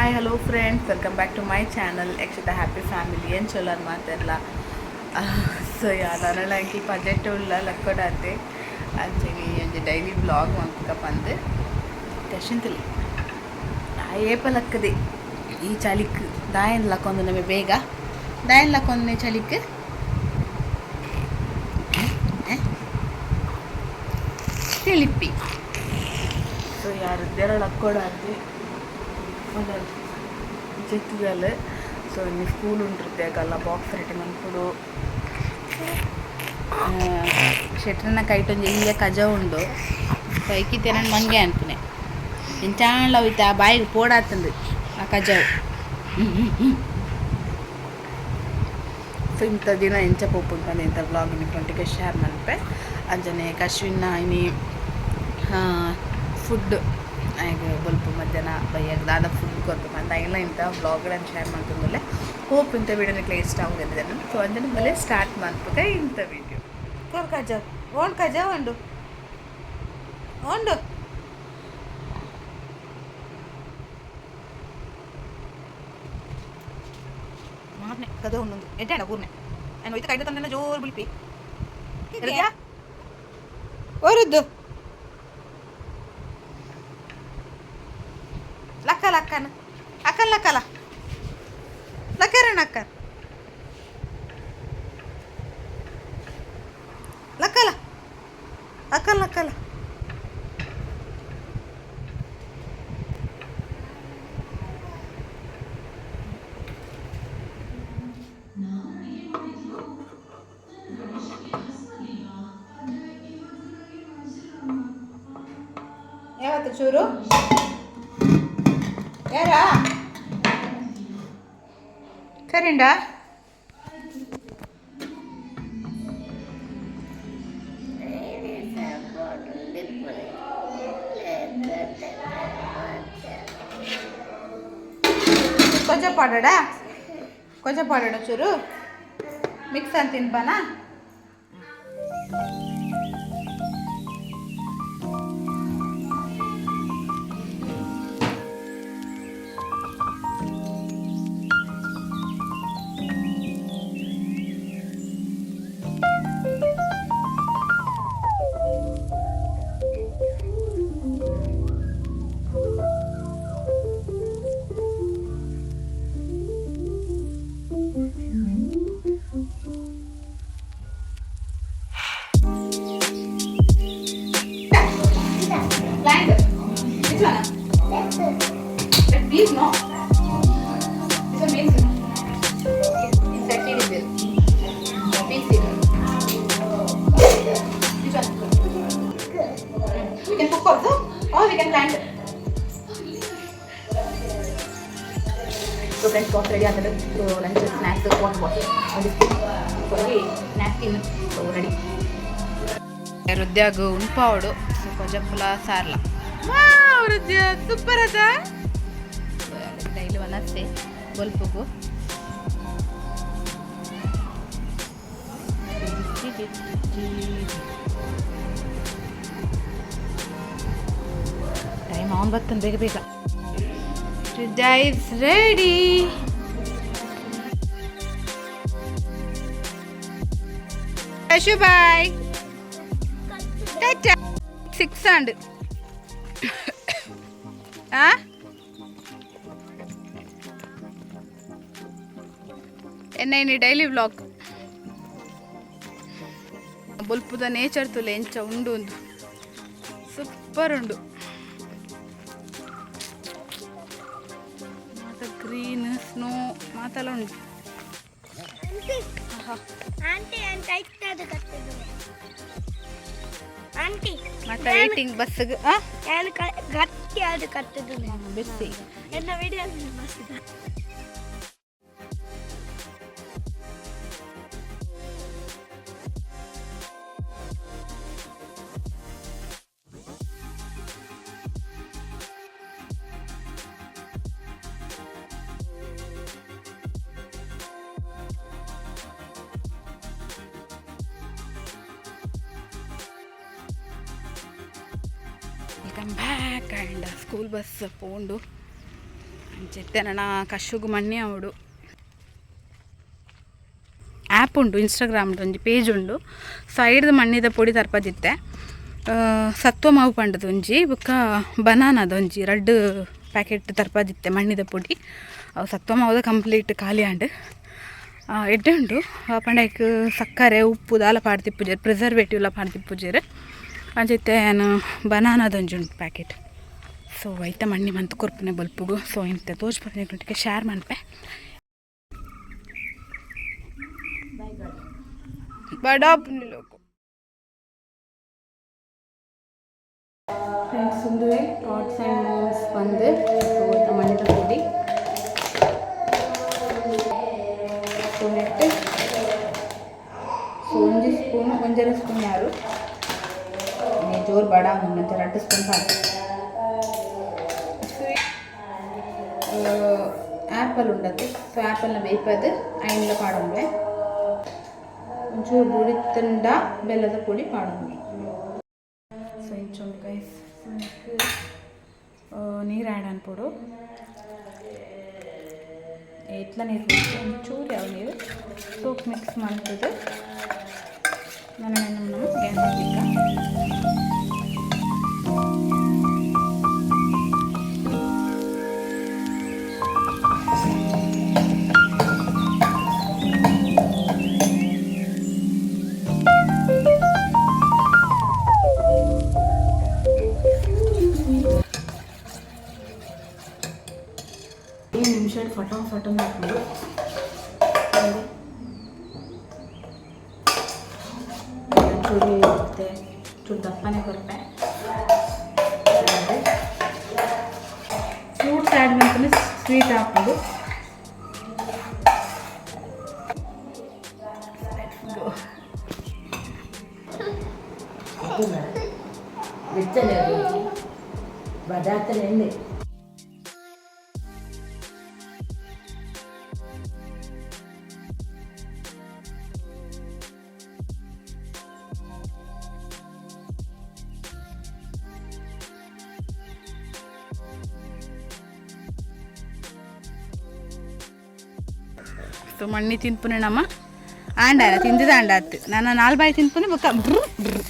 Hi, hello friends, welcome back to my channel Yakshita happy family. ಎಂಚೊಲ್ಲರ್ ಮಾತೆರ್ಲ? ಸೊ ಯಾದಾನಲ ಎಂಕಿ budget ಉಲ್ಲ ಲಕ್ಕೊಡಾತೆ. ಅಂಚೆನೆ ಒಂಜಿ ಡೈಲಿ ವ್ಲಾಗ್ ಮಲ್ಪುಗ ಪಂದ್ ಕಶಿಂತಲಿ ಏಪ ಲಕ್ಕದೆ. ಈ ಚಳಿಕ್ ದಾಯನ್ ಲಕ್ಕೊಂದು ನಮೆ ಬೇಗ ದಾಯನ್ ಲಕ್ಕೊಂದು ಚಳಿಕ್ ತಿಳಿಪಿ. ಸೊ ಯಾರು ದೆರ ಲಕ್ಕೊಡಾತೆ ಜೆತ್ತದಲ್ಲ. ಸೊ ಇನ್ನು ಸ್ಕೂಲ್ ಉಂಟಿರುತ್ತೆ ಅಲ್ಲ, ಬಾಕ್ಸ್ ರೆಡಿ ಮನ್ಪುಡು. ಶೆಟ್ರನ ಕೈಟೊಂಜಿ ಎಲ್ಯ ಕಜ ಉಂಡು. ಸೊ ಐಕಿತ್ತೆ ನನ್ನ ಮಂಗೆ ಅನ್ಪುನೆ ಎಂಚಾಂಡ್ಲ ಹೋಯ್ತು ಆ ಬಾಯಿಗೆ ಪೋಡಾತಂದು ಆ ಕಜವು. ಸೊ ಇಂಥ ದಿನ ಎಂಚ ಪೋಪುಂಡು ಪಂದ್ ಇಂಥ ವ್ಲಾಗ್ ನಿಕ್ಲೆನೊಟ್ಟಿಗೆ ಶೇರ್ ಮನ್ಪೆ. ಅಂಚನೆ ಕಶ್ವಿನ ಇನಿ ಫುಡ್ ಆಯ್ಗ್ ಬೊಲ್ಪು, ಮಧ್ಯಾಹ್ನ, ಬಯ್ಯಗ್ ದಾದ ಫುಡ್ ಕೊರ್ಪೆ ಪಂದ್ ಐನ್ಲ ಇಂಥ ವ್ಲಾಗ್ಗಳನ್ನು ಶೇರ್ ಮಲ್ತೊಂದುಲ್ಲೆ. ಹೋಪ್ ಇಂಥ ವಿಡಿಯೋ ನಿಕ್ಲೆ ಇಷ್ಟ ಆಗುದಿಲ್ಲ. ಸೊ ಅಂಚನೆ ಬಲೆ ಸ್ಟಾರ್ಟ್ ಮನ್ಪುಗ ಇಂಥ ವಿಡಿಯೋ. ಕೊರ್ ಕಜ ಓಣ್ ಕಜ ಉಂಡು ಉಂಡು. ಮಾರ್ನೆ ಕದ ಉಂಡು ಎಡ್ಡಾಣ ಕೂರ್ನೆ ನಾನು ಹೋಯ್ತು ಕೈದ ತಂದೆ ಜೋರು ಬುಲ್ಪಿ ಒರುದ್ದು ಲಕ್ಕ ಲಕ್ಕನ ಅಕ್ಕನ್ ಲಕ್ಕಲ ಲಕ್ಕರಣ ಅಕ್ಕನ್ ಲಕ್ಕಲ ಅಕ್ಕನ್ ಲಕ್ಕಲ. ಯಾವತ್ತು ಚೂರು ಯಾರಾ ಸರಿಂಡಾ? కొంచెం ಪಾಡೋಡ, కొంచెం ಪಾಡೋಡ ಚೂರು ಮಿಕ್ಸ್ ಅಂತ ತಿನ್ಪಾನಾ? Plant. Which one? But please no. This one means inside seed is there. Big seed. Which one? We can cook also or we can plant. So friends, box ready ಆಗ್ತದೆ. So lunch, snacks, water bottle, so napkin, so ready. ಹೃದಯಾಗ ಉಣ್ಪಾವಡು. ಸೊ ಕೊಜಪ್ಪುಲ ಸಾರ್ಲ. ಹೃದಯ super ಅದ. Daily ವನಸ್ತೆ ಬೊಲ್ಪುಗು. Time ಆನ್ ಬರ್ತಾನೆ ಬೇಗ ಬೇಗ. ಹೃದಯ is ready. Ashu, bye, tata. 6 and ಆ ಎನ್ನ ಇನಿ ಡೈಲಿ ವ್ಲಾಗ್. ಬೊಲ್ಪುದ ನೇಚರ್ ತುಲೆ ಎಂಚ ಉಂಡು ಉಂದು ಸೂಪರ್ ಉಂಡು. ಮಾತ ಗ್ರೀನ್, ಸ್ನೋ ಮಾತೆಲ್ಲ ಉಂಡು. ಆಹಾ. ಆಂಟಿ, ಅಂತ ಐತದು ಕಟ್ಟದು ಆಂಟಿ. ಮತ್ತೆ ವೇಟಿಂಗ್ ಬಸ್ಗೆ ಆ. ನಾನು ಗಟ್ಟಿ ಅದು ಕಟ್ಟದು. ಬಿಸಿ. ಎನ್ನ video bus. Welcome back. And school bus ಪೋಂಡು. ಅಂಚೆತ್ತೆ ನನ ಕಶುಗು ಮಣ್ಣೆ ಅವಡು ಆ್ಯಪ್ ಉಂಡು, ಇನ್ಸ್ಟಾಗ್ರಾಮ್ಡ್ ಒಂಜಿ ಪೇಜ್ ಉಂಡು. ಸೈಡ್ದ ಮಣ್ಣಿದ ಪೊಡಿ ತರ್ಪದಿತ್ತೆ. ಸತ್ವ ಮಾವು ಪಂಡದ ಒಂಜಿ ಬೊಕ್ಕ ಬನಾನದ ಒಂಜಿ ರಡ್ಡ್ ಪ್ಯಾಕೆಟ್ ತರ್ಪದಿತ್ತೆ ಮಣ್ಣಿದ ಪೊಡಿ. ಅವು ಸತ್ವ ಮಾವುದ ಕಂಪ್ಲೀಟ್ ಖಾಲಿ ಆಂಡ್. ಎಡ್ಡೆ ಉಂಡು. ಪಂಡ ಐಕ್ ಸಕ್ಕರೆ ಉಪ್ಪು ದಾಲ ಪಾಡ್ದಿಪ್ಪುಜೆರ್, ಪ್ರಿಸರ್ವೇಟಿವ್ಲ ಪಾಡ್ದಿಪ್ಪುಜೆರ್. ಅಂಚ ಇತ್ತೆ ಯಾನ್ ಬನಾನದ ಒಂಜಿ ಉಂಡು ಪ್ಯಾಕೆಟ್. ಸೊ ಐತ ಮಣ್ಣಿ ಮಂತ್ ಕೊರ್ಪುನೆ ಬೊಲ್ಪುಗು. ಸೊ ಇಂತೆ ತೋಜ್ಪುನೆ ಶೇರ್ ಮನ್ಪೆ. ಬಡಾಪುನಿ ಲೋಕು. ಫ್ರೆಂಡ್ಸ್, ಉಂದುವೆ ಟಾಟ್ಸ್ ಆ್ಯಂಡ್ ಮಾಮ್ಸ್ ಬಂದು. ಸೊ ಐತ ಮಣ್ಣಿದ ಪೊಡಿ. ಸೊ ನೆಟ್ ಸೊ ಒಂಜಿ ಸ್ಪೂನ್, ಒಂಜರೆ ಸ್ಪೂನ್ ಯಾರು ಜೋರು ಬಡ ಒಂಜಿ ರಡ್ಡ್ ಸ್ಪೂನ್ ಸಾಕು. ಆ್ಯಪಲ್ ಉಂಡತೆ. ಸೊ ಆ್ಯಪಲ್ನ ಬೇಯ್ಪದು ಐನ್ಲ ಪಾಡೊಂಬೆ. ಒಂಚೂರು ಬುಡಿತುಂಡ ಬೆಲ್ಲದ ಪೊಡಿ ಪಾಡೊಂಬೆ. ಸೊ ಇಂಚ ಉಂಡು ಗೈಸ್. ಸೊ ನೀರು ಆ್ಯಡ್ ಅನ್ಪೊಡು. ಏತ್ಲ ನೀರು ಒಂಚೂರು ಯಾವ ನೀರು. ಸೋಪ್ ಮಿಕ್ಸ್ ಮಾಡ್ತದೆ. ನನ್ನ ನಮ್ಮ ಗ್ಯಾಸ್ ಹಾಕಿಕ್ಕ. ಈ ನಿಮಿಷ ಫಟೋ ಫಟೋ ಹಾಕ್ಬಿಡು. ಚೂರು ಮತ್ತೆ ಚೂರು ದಪ್ಪನೆ ಕೊರ್ಪೆ. ಫ್ರೂಟ್ಸ್ ಆ್ಯಡ್ ಮಾಡ್ಕೊಂಡು ಸ್ವೀಟ್ ಹಾಕ್ಬೋದು. Let's go. ಬೆಚ್ಚನೆ ಬದಾತನೆ. ಸೊ ಮಣ್ಣಿ ತಿನ್ಪುನೆ ನಮ್ಮ ಆಂಡ ತಿಂದಿದ ಆಂಡ ಆತು. ನಾನು ನಾಲ್ ಬಾಯಿ ತಿನ್ಪುನೆ ಬೊಕ್ಕ ಬ್ರು ಬ್ರು.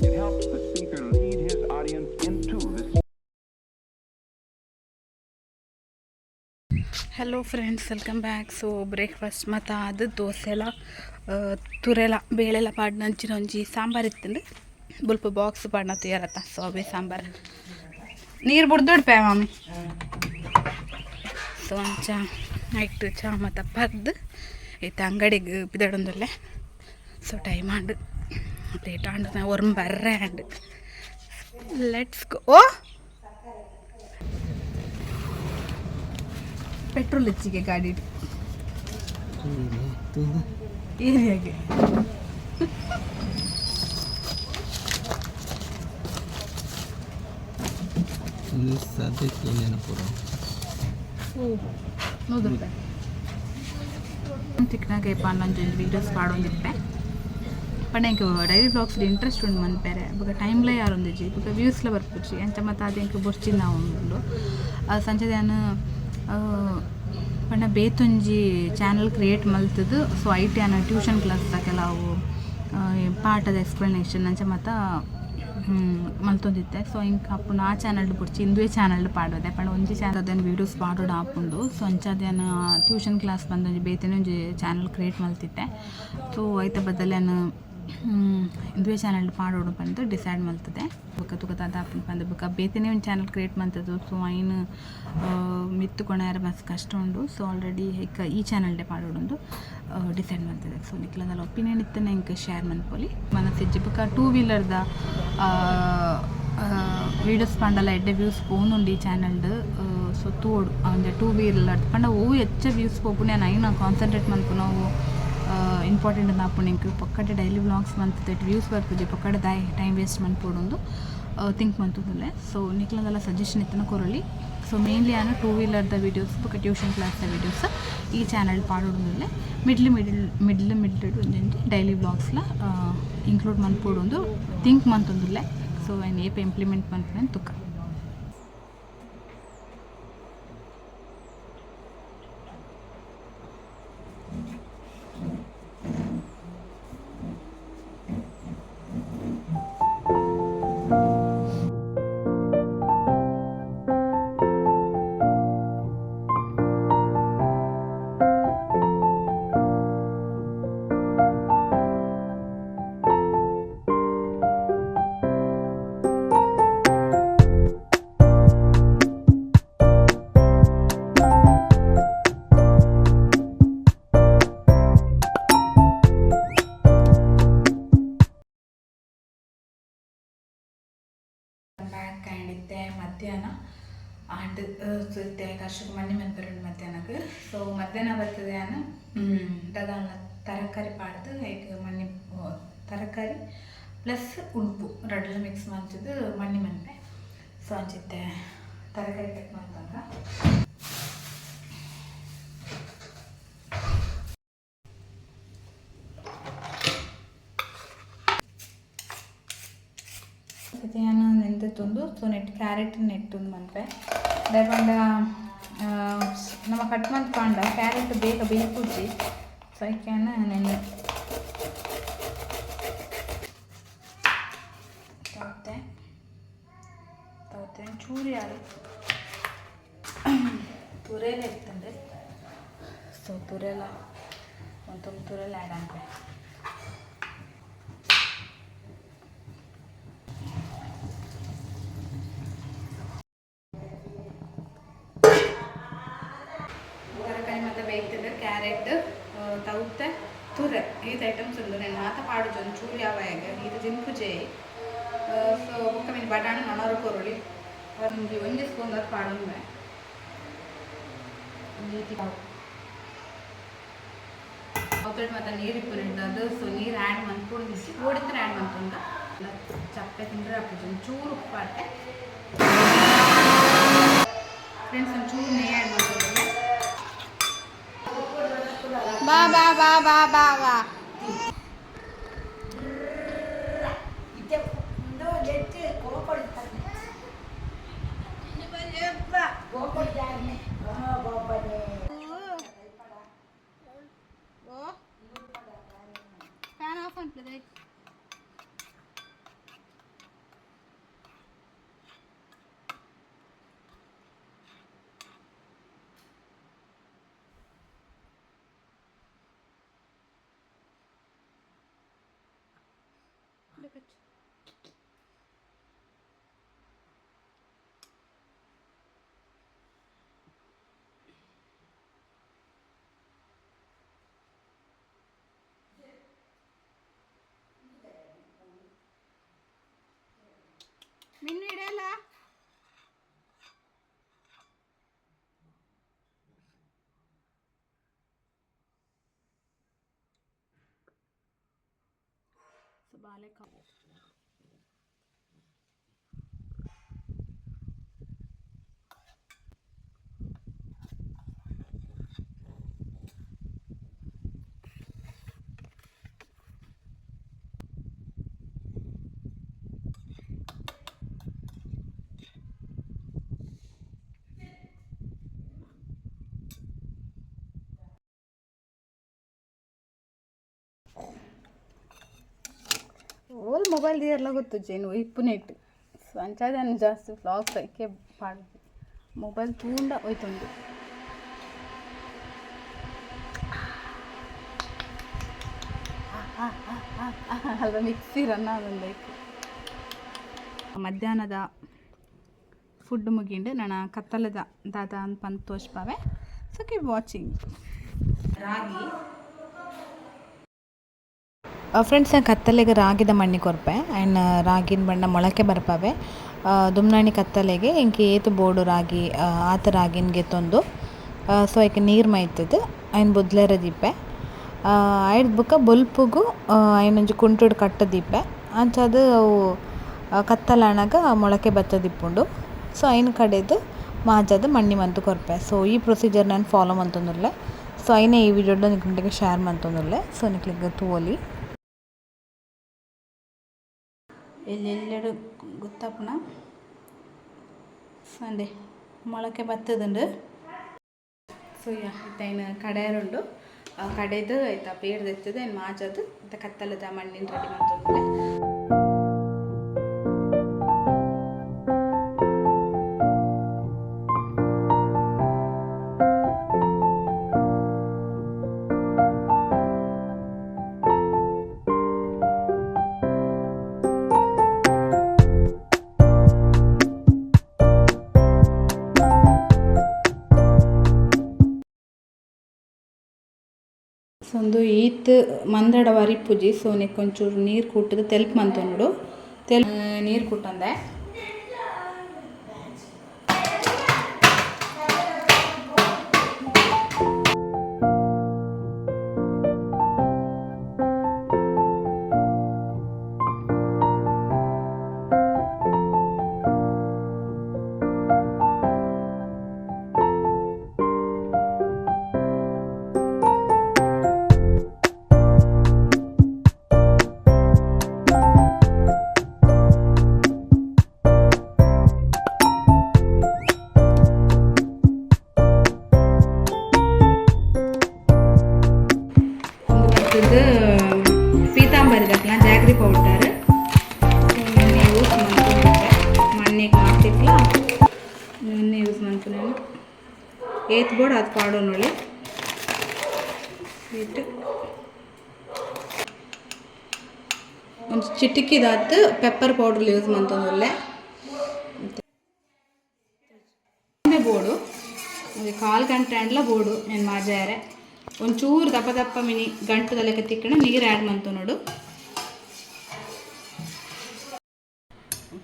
It helps the speaker lead his audience into the Hello friends, welcome back. So breakfast ಮತ್ತು ಅದು ದೋಸೆಲ ತುರೆಲ ಬೇಳೆಲ ಪಾಡ್ನ ಅಂಚಿನ ಒಂಜಿ ಸಾಂಬಾರು ಇತ್ತಂದು. ಬುಲ್ಪ ಬಾಕ್ಸ್ ಪಾಡ್ನ ತುಯರತ್ತ. ಸೊ ಅವೇ ಸಾಂಬಾರು ನೀರು ಬುಡ್ದೊಡ್ಪೆ ಮಾಮಿ. ಸೊ ಅಂಚ ನೈಟ್ ಚಾ ಮತ್ತು ಪರ್ದು ಇತ್ತ ಅಂಗಡಿಗೆ ಪಿದಡೊಂದುಲ್ಲೆ. ಸೊ ಟೈಮ್ ಆಂಡ್, ಲೇಟ್ ಆಂಡ್, ನಾ ಒರ್ಂ ಬರ್ರೆ ಆಂಡ್. Let's go. O petrol ಹೆಚ್ಚಿಗೆ ಗಾಡಿ ಏರಿಯಾಗೆ. ಸದ್ಯಕ್ಕೆ ನೆನಪು. ಓ 100 ರೂಪಾಯಿ ತಿಕ್ನಾಗ ಪಾಂಡೊಂಜಿ ವೀಡಿಯೋಸ್ ಪಾಡೊಂದಿಪ್ಪೆ. ಪಂಡ ಎಂಕ್ ಡೈಲಿ ವ್ಲಾಗ್ಸ್ ಇಂಟ್ರೆಸ್ಟ್ ಉಂಡು ಮನ್ಪೆರೆ. ಬೊಕ ಟೈಮ್ಲ ಯಾರೊಂದಿಜ್ಜಿ, ಬೊಕ ವ್ಯೂಸ್ಲ ಬರ್ಪುಜಿ. ಅಂಚ ಮತ್ತು ಅದು ಎಂಕ್ ಬೊರ್ಚಿ ನಾವು ಉಂಡು. ಸಂಜೆ ಯಾನ್ ಪಂಡ ಬೇತೊಂಜಿ ಚಾನಲ್ ಕ್ರಿಯೇಟ್ ಮಲ್ತುದು. ಸೊ ಐಟ್ ಯಾನ್ ಟ್ಯೂಷನ್ ಕ್ಲಾಸ್ ಕೆಲವು ಪಾಠದ ಎಕ್ಸ್ಪ್ಲನೇಷನ್ ಅಂಚ ಮಾತ ಮಲ್ತೊಂದಿತ್ತೆ. ಸೊ ಇಂಕ್ ಅಪ್ಪುಂಡು ಆ ಚಾನಲ್ ಬೊಡ್ಚಿ, ಇಂದುವೆ ಚಾನಲ್ ಪಾಡೋದೆ. ಪಂಡ ಒಂಜಿ ಚಾನಲ್ ಅದನ್ನು ವೀಡಿಯೋಸ್ ಪಾಡೋಡು ಆಪುಂಡು. ಸೊ ಅಂಚಾದ್ ಯಾನ್ ಟ್ಯೂಷನ್ ಕ್ಲಾಸ್ ಬಂದೊಂಜಿ ಬೇತೆನೆ ಒಂಜಿ ಚಾನಲ್ ಕ್ರಿಯೇಟ್ ಮಲ್ತಿತ್ತೆ. ಸೊ ಐತ ಬದಲು ಯಾನ್ ಇಂದುವೆ ಚಾನಲ್ ಪಾಡೋಡು ಪಂದ್ ಡಿಸೈಡ್ ಮಲ್ತದೆ. ಬೊಕ್ಕ ತುಕ ದಾದ ಆಪುಂಡು ಪಂದ್ ಬೊಕ್ಕ ಬೇತೆನೇ ಒಂದು ಚಾನಲ್ ಕ್ರಿಯೇಟ್ ಮಲ್ತದ್ದು. ಸೊ ಐನ್ ಮಿತ್ತ್ ಕೊಣಾರ ಮಸ್ತ್ ಕಷ್ಟ ಉಂಡು. ಸೊ ಆಲ್ರೆಡಿ ಇಕ್ಕ ಈ ಚಾನಲ್ಡೆ ಪಾಡೋಡೊಂದು ಡಿಸೈಡ್ ಮಲ್ತದೆ. ಸೊ ನಿಕ್ಲದಲ್ಲ ಒಪಿನಿಯನ್ ಇತ್ತನೆ ಎಂಕ್ ಶೇರ್ ಮನ್ಪೊಲಿ ಮನಸ್ಸಿಜ್ಜಿ. ಬೊಕ್ಕ ಟೂ ವೀಲರ್ದ ವೀಡಿಯೋಸ್ ಪಂಡಲ ಎಡ್ಡೆ ವ್ಯೂಸ್ ಪೋನುಂಡು ಈ ಚಾನಲ್ಡ್. ಸೊ ತೂವೊಡು ಒಂಜಿ ಟೂ ವೀಲರ್ ಪಂಡ ಒವು ಎಚ್ಚ ವ್ಯೂಸ್ ಪೋಪುಂಡು ಯಾನ್ ಐನ್ ಕಾನ್ಸಂಟ್ರೇಟ್ ಮನ್ಪುನವು ಇಂಪಾರ್ಟೆಂಟ್ ಆಪುಂಡು ಎಂಕ್. ಪೊಕ್ಕಡೆ ಡೈಲಿ ವ್ಲಾಗ್ಸ್ ಮಂತುದು ವ್ಯೂಸ್ ಬರ್ಪುಜಿ, ಪೊಕ್ಕಡೆ ದಾಯೆ ಟೈಮ್ ವೇಸ್ಟ್ ಮನ್ಪೊಡುಂದು ಥಿಂಕ್ ಮಂತುದುಲ್ಲೆ. ಸೊ ನಿಕ್ಲದಲ್ಲ ಸಜೆಷನ್ ಇತ್ತನ ಕೊರೊಲಿ. ಸೊ ಮೇನ್ಲಿ ಯಾನ್ ಟೂ ವೀಲರ್ದ ವೀಡಿಯೋಸ್ ಬೊಕ್ಕ ಟ್ಯೂಷನ್ ಕ್ಲಾಸ್ದ ವೀಡಿಯೋಸ್ ಈ ಚಾನಲ್ ಪಾಡೊಡುಂದುಲ್ಲೆ. ಮಿಡ್ಲ್ ಮಿಡ್ಲ್ ಮಿಡ್ಲ್ ಮಿಡ್ಲ್ ಒಂಜೊಂಜಿ ಡೈಲಿ ವ್ಲಾಗ್ಸ್ಲ ಇನ್ಕ್ಲೂಡ್ ಮನ್ಪೊಡುಂದು ಥಿಂಕ್ ಮಂತೊಂದುಲ್ಲೆ. ಸೊ ಐನ್ ಏಪ ಇಂಪ್ಲಿಮೆಂಟ್ ಮನ್ಪುನೆ ತುಕ್ಕ. ಬ್ಯಾಕ್ ಆ್ಯಂಡ್ ಇತ್ತೆ ಮಧ್ಯಾಹ್ನ ಆಂಡ್ ಇತ್ತೆ ಕರ್ಷಕ ಮಣ್ಣಿ ಮನ್ಪೆರುಂಡು ಮಧ್ಯಾಹ್ನಕ್ಕೆ. ಸೊ ಮಧ್ಯಾಹ್ನ ಬರ್ತದೆ ಯಾನ್ ದಾದಾಂಡ ತರಕಾರಿ ಪಾಡ್ದು ಐಕ್ ಮಣ್ಣಿ, ತರಕಾರಿ ಪ್ಲಸ್ ಉಂಪು ರಡ್ಡ್ಲ ಮಿಕ್ಸ್ ಮಲ್ತುದು ಮಣ್ಣಿ ಮನ್ಪೆ. ಸೊ ಅಂಚಿತ್ತೆ ತರಕಾರಿ ಕಟ್ ಮಲ್ಪುಗ. ಯಾನ್ ನೆಂತೆತ್ತೊಂದು. ಸೊ ನೆಟ್ ಕ್ಯಾರೆಟ್ ನೆಟ್ಟುಂದು ಮನ್ಪೆ. ದಾಯೆ ಪಂಡ ನಮ ಕಟ್ ಮಂತ್ ಪಾಂಡ ಕ್ಯಾರೆಟ್ ಬೇಗ ಬೇಯ್ಪುಜಿ. ಸೊ ಐಕ್ ಯಾನ್ ನೆನ್ ತೌತೆ ತೌತೆ ಒಂಚೂರು ಯಾರು ತುರೆಲ ಇತ್ತಂದ್ರೆ, ಸೊ ತುರೆಲ ಒಂದು ತುರೆಲ ಆ್ಯಡ್ ಆನ್ಪೆ. ತರಕಾರಿ ಮತ್ತೆ ಬೇಯ್ತದೆ. ಕ್ಯಾರೆಟ್, ತೌತೆ, ತುರೆ ಈತ್ ಐಟಮ್ಸ್ ಉಂಡು. ನಾನು ಮಾತ ಪಾಡುಜಿ, ಒಂಚೂರು ಯಾವಾಗ ಈತ ಜಿಂಪುಜೆ. ಸೊ ಬೊಕ್ಕ ಮೀನು ಬಟಾಣಿ ನೊಣರು ಕೊರೊಳಿ. ಒಂಜಿ ಒಂಜಿ ಸ್ಪೂನ್ ದಾತ್ ಪಾಡೊಂದೆ. ಒಂಜಿ ಅವತ್ತೊಟ್ಟು ಮತ್ತೆ ನೀರು ಇಪ್ಪುನೆಡ್ದಾದ್. ಸೊ ನೀರು ಆ್ಯಡ್ ಮನ್ಪೊಡು ಇಜ್ಜಿ, ಓಡಿತ್ರ ಆ್ಯಡ್ ಮನ್ಪುಂಡ ಚಪ್ಪೆ ತಿಂದ್ರೆ ಆಪುಜಿ. ಒಂಚೂರು ಉಪ್ಪು ಪಾಡ್ಡೆ ಫ್ರೆಂಡ್ಸ್. ಒಂಚೂರು ನೆಯ್ಯಿ ಆ್ಯಡ್ ಮಲ್ತೊಂದುಲ್ಲೆ. ಬಾ ಬಾ ಬಾ ಬಾ ಬಾ ಬಾ. ಫ್ಯಾನ್ ಆಫ್ ಅನ್ಪದೆ. Look at മിന്നു ഇടയല്ല. ಸೊ ಬಾಲೆ ಓಲ್ ಮೊಬೈಲ್ ದೀಯರ್ಲ ಗೊತ್ತುಜ್ಜಿ ಇಪ್ಪುನೆಟ್. ಸೊ ಅಂಚಾದ್ ಜಾಸ್ತಿ ವ್ಲಾಗ್ಸ್ ಐಕೆ ಪಾಡುಜಿ. ಮೊಬೈಲ್ ತೂಂಡ ಹೋಯ್ತುಂಡು. ಅಲ್ಪ ಮಿಕ್ಸಿ ರನ್ ಆದಂದೈಕ್. ಮಧ್ಯಾಹ್ನದ ಫುಡ್ ಮುಗಿಂಡು. ನಾನು ಕತ್ತಲದ ದಾದ ಅಂತ ಪಂದ್ ತೋಜ್ಪಾವೆ. ಸೊ ಕೀಪ್ ವಾಚಿಂಗ್. ರಾಗಿ. ಫ್ರೆಂಡ್ಸ್, ನಾನು ಕತ್ತಲೆಗೆ ರಾಗಿದ ಮಣ್ಣಿ ಕೊರ್ಪೆ. ಆ್ಯಂಡ್ ರಾಗಿನ ಬಣ್ಣ ಮೊಳಕೆ ಬರ್ಪವೆ. ದುಮ್ನಾಣಿ ಕತ್ತಲೆಗೆ ಎಂಕ್ ಏತ್ ಬೋಡು ರಾಗಿ ಆತ ರಾಗಿನ್ ಗೆತ್ತೊಂದು, ಸೊ ಐಕ್ ನೀರು ಮೈತುದು ಐನ್ ಬೊದ್ಲೆರೆ ದೀಪೆ. ಐಡ್ದ್ ಬೊಕ್ಕ ಬೊಲ್ಪುಗು ಐನೊಂಜಿ ಕುಂಟುಡು ಕಟ್ಟ್ ದೀಪೆ. ಅಂಚಾದ್ ಅವು ಕತ್ತಲಾನಗ ಮೊಳಕೆ ಬತ್ತುದಿಪ್ಪುಂಡು. ಸೊ ಐನ್ ಕಡೆದ್ ಮಾಜಾದ್ ಮಣ್ಣಿ ಮಂತ್ ಕೊರ್ಪೆ. ಸೊ ಈ ಪ್ರೊಸೀಜರ್ ಯಾನ್ ಫಾಲೋ ಮಂತೊಂದುಲ್ಲೆ. ಸೊ ಐನೆ ಈ ವಿಡಿಯೋಡ್ ನಿಕ್ಲೆಗ್ ಶೇರ್ ಮಂತೊಂದುಲ್ಲೆ. ಸೊ ನಿಕ್ಲೆಗ್ ತೂವೊಲಿ. ಎಲ್ಲೆಲ್ಲೆಡು ಗೊತ್ತಾಪುನ ಸಂಡೆ ಮೊಳಕೆ ಬತ್ತದುಂಡು. ಸೊ ಯಾ, ಇತ್ತೆ ಐನ್ ಕಡೆಯರುಂಡು. ಕಡೆದು ಆಯ್ತಾ ಪೇರ್ದು ಎತ್ತದು ಐನ್ ಮಾಜಾದ್ ಇತ್ತೆ ಕತ್ತಲದ ಮಣ್ಣಿನ ರೆಡಿ ಮಂತೊಂದುಲ್ಲೆ. ಸೊ ಉಂದು ಈತ್ ಮಂದಡ ವರಿಪುಜಿ. ಸೊ ನೆಕ್ಕ್ ಒಂಚೂರು ನೀರು ಕೂಟುದು ತೆಲ್ಪು ಮಂತೊನೊಡು. ತೆಲ್ ನೀರು ಕೂಟಂದೆ. ಉಂದು ಬತ್ತುದು ಪೀತಾಂಬರಿದಕ್ಲ ಜಾಗ್ರಿ ಪೌಡರ್. ಎಣ್ಣೆ ಯೂಸ್ ಮನ್ಪುನೆ. ಮಣ್ಣೆಗ್ ಮಾತಿಕ್ಲ ಎಣ್ಣೆ ಯೂಸ್ ಮನ್ಪುನೆ. ಏತ್ ಬೋಡು ಆತ್ ಪಾಡೊನೊಳಿ ಇಟ್ಟು. ಒಂಜಿ ಚಿಟಿಕಿದಾತ್ ಪೆಪ್ಪರ್ ಪೌಡರ್ ಯೂಸ್ ಮಂತೊಂದುಲ್ಲೆ. ಬೋಡು ಒಂಜಿ ಕಾಲು ಗಂಟೆ ಆಂಡ್ಲ ಬೋಡು. నేను ಮಾಜಾಯರೆ ಒಂಚೂರು ದಪ್ಪ ದಪ್ಪ ಮಿನಿ ಗಂಟುದ ಲೆಕ್ಕ ತಿಕ್ಕಣ ನೀರು ಆ್ಯಡ್ ಮಂತೊನೊಡು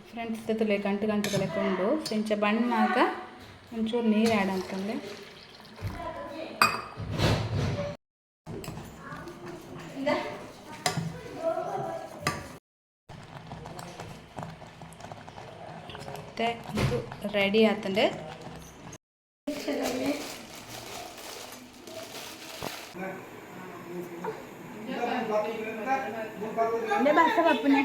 ಫ್ರೆಂಡ್ಸ್. ತುಲೆ ಗಂಟು ಗಂಟುದ ಲೆಕ್ಕ ಉಂಡು. ಸೊ ಇಂಚ ಬಣ್ಣಾಗ ಒಂಚೂರು ನೀರು ಆ್ಯಡ್ ಅಂತಂದೆ. ಮತ್ತೆ ಇದು ರೆಡಿ ಆತಂಡೆ. ಬಸ್ಸ ಬಪ್ಪನೆ.